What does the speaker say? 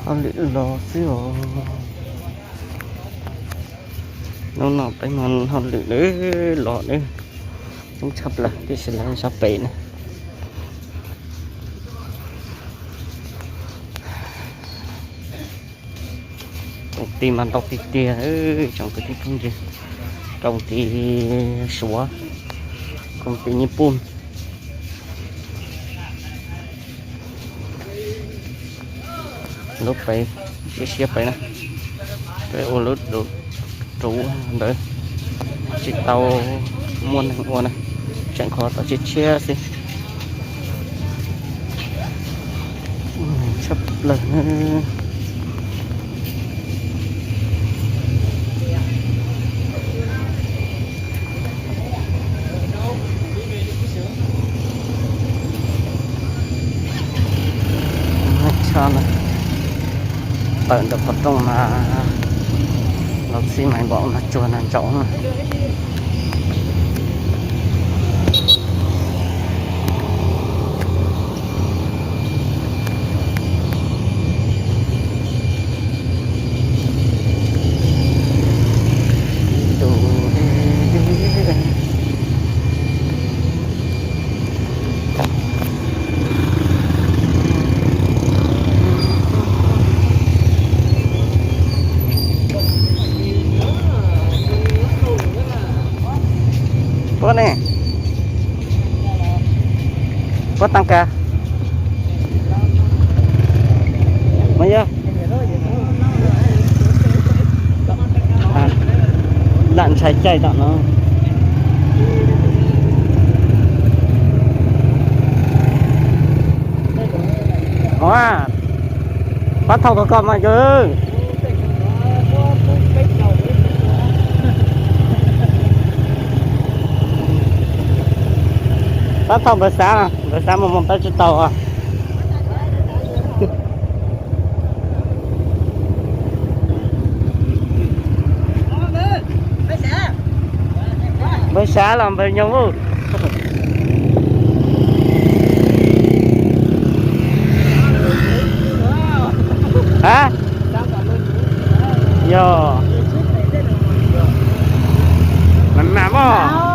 Hauj lwm los xwb os. Hnub no peb mus hauj lwm lawm los lawm, coob tshaj plaws tiam sis lawv sab pem na. Công ty mas ntau tiag tiag, tsoom kwv tij phooj ywg, công ty Suav, công ty Nhật Bản. Lub pem siab siab pem na, peb ua lub ruv ntawd tsis tau muaj neeg ua na, tseem qhov tau tshiab tshiab xwb. Tshaj plaws na. Tawm ntawm qhov rooj mas los xij mais npaum no tsuag no ntsaum na. Puab ne, puab taag kag mas yog lam ntshai caij tom no. Pab thauj tau koj mas yog. Pab thauj npawg Xav, npawg Xav mus mus pab tsis tau. Npawg Xav los npawg Nyoog ub. Ha? Yog. Mas mas mog.